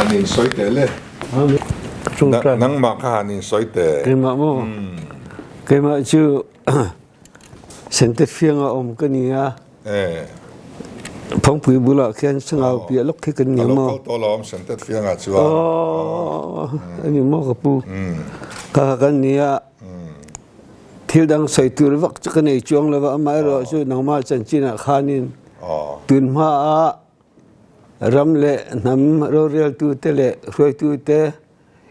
Han in sawi teh le. Nangmah kha han in sawi teh. Keimah maw? Keimah chu Sentet fianga awm ka ni a. Phawngpui bulah khian sangau piah lawk khi kan ni maw? Alo kal tawh lo awm Sentet fiangah chuan. Aw, ani maw ka pu. Ka kan ni a. Thil dang sawi tur vak chu ka nei chuang lo va, amaherawhchu nangmah chanchinah khanin tun hmaah ram leh hnam roreltute leh hruaitute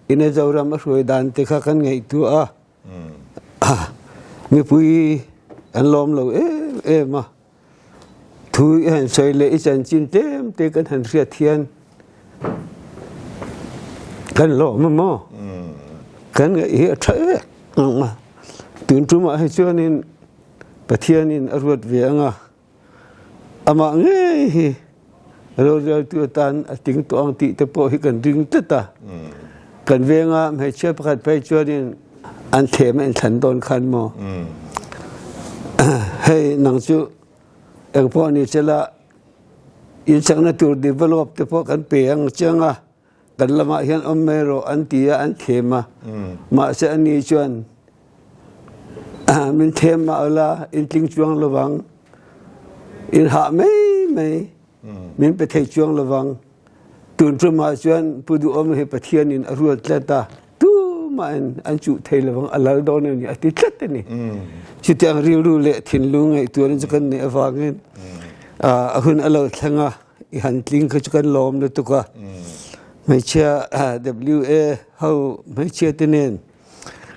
ina Zoram a hruai dan te kha kan ngaihtuah a, mipui an lawm lo em em a. Thu i han sawi leh i chanchin tlem te kan han hriat hian kan lawm a maw? Kan ngaih hi a tha em a. Tun tumah hi chuanin Pathianin a ruat ve ang a, amah ngei hi roreltu atan a ting tawh ang tih te pawh hi kan ring tlat a. Kan venga hmeichhia pakhat phei chuanin an thlem a inthlan dawn khan maw hei nang chu engpawh ni sela insakna tur develop te pawh kan pe ang chiang a kan lamah hian awm mai rawh an ti a an thlem a mahse ani chuan min thlem mah ula in tling chuang lovang in hah mai mai min pe thei chuang lovang Tun tumah chuan Pu Duhawm hi Pathianin a ruat tlat a, tumahin an chuh thei lovang, a lal dawn a ni a ti tlat a ni. Chutiang rilru leh thinlung ngaihtuahna chu kan neih avangin a hun a lo thleng a, i han tling kha chu kan lawm lutuk a. Hmeichhia WA ho hmeichhia te nen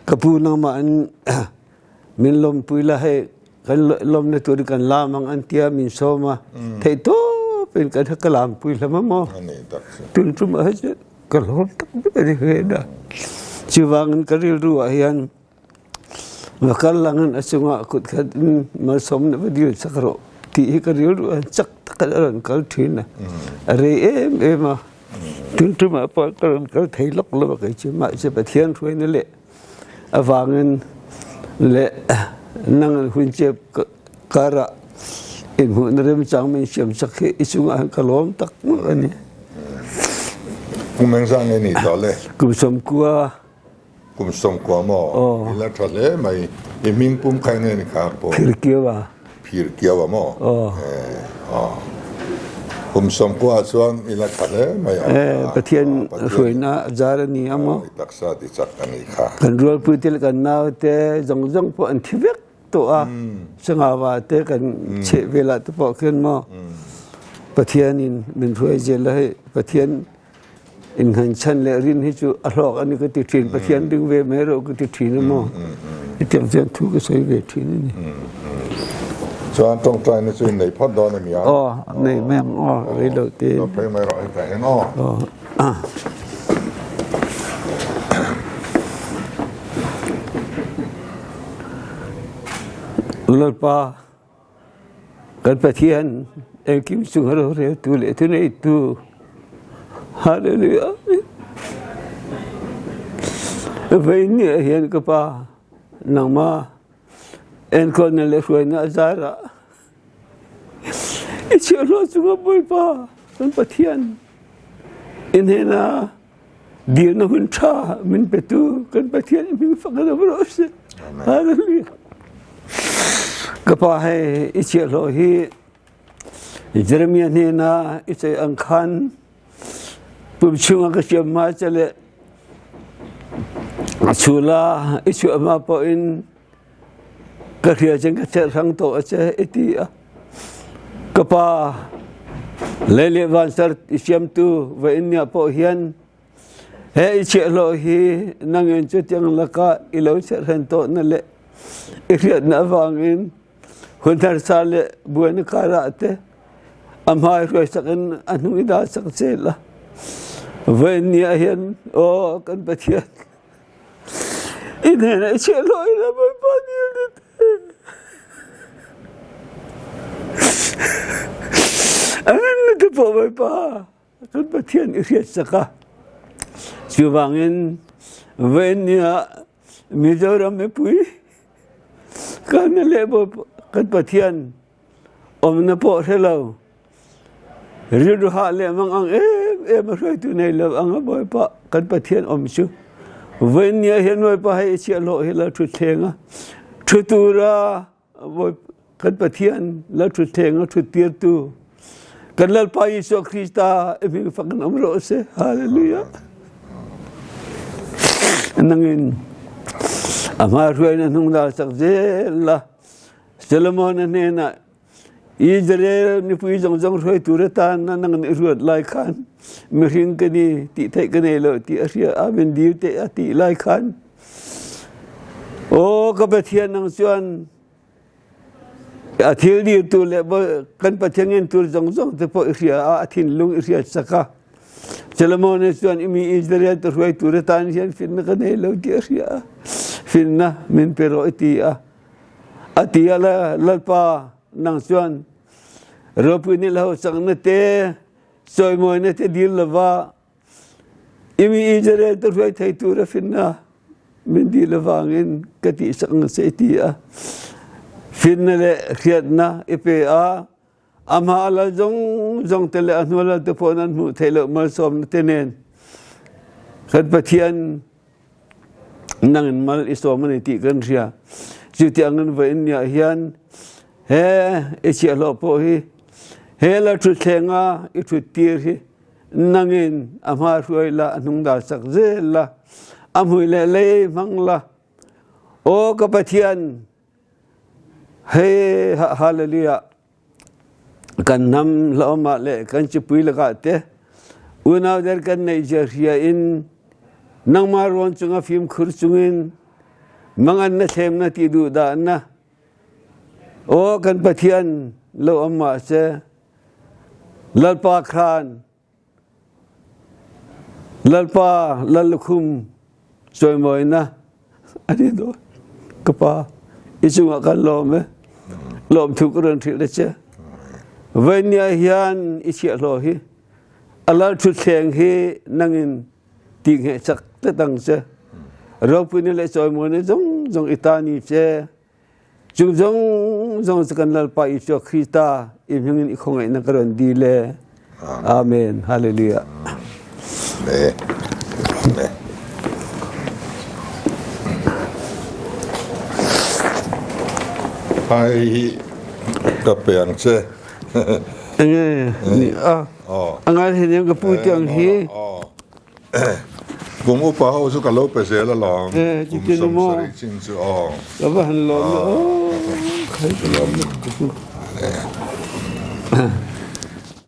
ka pu nangmah an Min lawmpui la hei kan lawmna tur in kan lam ang an tia min sawm a theih tawp in kan ka lampui hlawm a maw tun tum ah hian ka lawm tak ber a ni ve a chuvangin ka rilru ah hian va kal langin a chungah kut khat in malsawmna va dil chak rawh tih hi ka rilru ah hian chak tak in a rawn kal thin a a rei em em a tun tum ah pawh ka rawn kal thei lawk lo a kei chu mahse Pathian hruaina leh Avangin leh nang hun chep karah inhmuhna remchang min siam sak hi i chungah hian ka lawm tak ngawt a ni. Kum engzah nge ni tawh le? Kum sawmkua. Kum sawmkua maw? Aw. I la tha hle mai. I hming pum kha enge ni kha pawh? Phirkiaua. Phirkiaua maw? Aw. Aw. Kum sawmkua chuan i la tha hle mai ang a. Pathian hruaina a zar a ni a maw? I taksa ti chak a nih kha. Kan rualpuite leh kan naute zawng zawng pawh an thi vek tawh a. Sangava te kan chheh velah te pawh khian maw Pathianin min hruai zel a hei Pathian Innghanchan leh rin hi chu a hlawk a ni ka ti thin, Pathian ring ve mai rawh ka ti thin a maw? Hetiang chuan thu ka sawi ve thin a ni. Chuan tawngtaina chu in nei phawt dawn a mi a? Aw, nei mai ang aw, rei lo te. Lo phei mai rawh hetah hian aw. Aw. Lalpa. Kan Pathian engkim chung a roreltu leh thuneitu Hallelujah. Vawiin hian ka pa nangma enkawlna leh hruaina a zarah i chhiahhlawh chunga Bawipa kan Pathian i hnena Dirna hun tha min petu kan Pathian i hming fak lo rawh se. Hallelujah. Ka pa hei i chiahhlawh hi Jeremiah hnena i chei ang khan pum chungah ka siam ma che le a chula i chuah ma pawhin Ka hria cun ka cherhhrang tawh a che i ti a. Ka pa lei le vanser i siamtu va in nia pawh hian he i chiahhlawh hi nangin cutiang lakah i lo cherhren tawh na le i hriatna avangin hun harsa le buaina karah te a hmai hruaisak in a hnung i dah sak che la. Vawiin ni ah hian aw kan Pathian I hnenah i chhiahhlawh ila Bawipa dil na te. A nunna te pawh Bawipa kan Pathian i hriat sak a. Chuvangin vawiin ni ah Mizoram mipui kan leh kan Pathian awmna pawh hre lo rilru hah leh mang ang em. em em a hruaitu nei lo anga Bawipa kan Pathian awm chu vawinia hian Bawipa hei i chhiahhlawh hi la thutthleng a thu tura kan Pathian la thutthleng a thut tirtu kan Lalpa Isua Krista i hming fak in awm rawh se. Hallelujah. Nangin a hma hruaina hnung dal sak zel la Solomon a hnenah Israel mipui zawng zawng hruai tur atan nang i ruat lai khan mihring ka ni tih theih ka nei lo tih a hria a min dil teh a tih lai khan aw ka Pathian nang chuan a thil dirtu leh kan Pathian ngen tur zawng zawng te pawh i hria a a thinlung i hriat sak a Solomon chuan i mi Israel te hruai tur atan hian finna ka nei lo tih a hria a finna min pe rawh i ti a A ti a le, Lalpa, nang chuan ropui ni lo chakna te, chawimawina te dil lova i mi Israel te hruai thei tura finna min dil avangin ka tihsak ang che i ti a. Finna leh hriatna i pe a, a hma a lal zawng zawng te leh a hnu a lal te pawh an hmuh theih loh malsawmna te nen kan Pathian nangin mal i sawm a ni tih kan hria. Chuti angin vawiin niah hian he i chhiahhlawh pawh hi he la thuthlenga i thut tir hi nangin a hma hruai la, a hnung dal sak zel la, a hmui leh lei hmang la. Aw ka Pathian, hei hallelujah kan hnam hlawmah leh kan chipui lakah te unau der kan neih zia hria in nangmah ruang cunga fimkhur chungin mangan na thlemna ti duh dah na aw kan Pathian lo om mah se Lalpa khan Lalpa Lallukhum cawimawina a ni dawn. Ka pa, i cungah kan lawm e. Lawmthu ka rawn hrilh a che. Voinia hian i chiahhlaw hi a lal ṭhutthleng hi nangin ti nge chak tlat ang che. Ropui ni le cawimawina zong zong i ta ni che. Cu zong zong cu kan Lalpa Isua Krista i hmingin i khawngaihna ka rawn dil e. Amen. Hallelujah. Amen. Amen. Ai ka pe ang che. Enge ni a. Angai he ka pu tiang hi. Kum upa ho chu ka lo pe zel alawm. Kum 70 chin chu aw. Ka va han lawm aw. Khai ka lawm.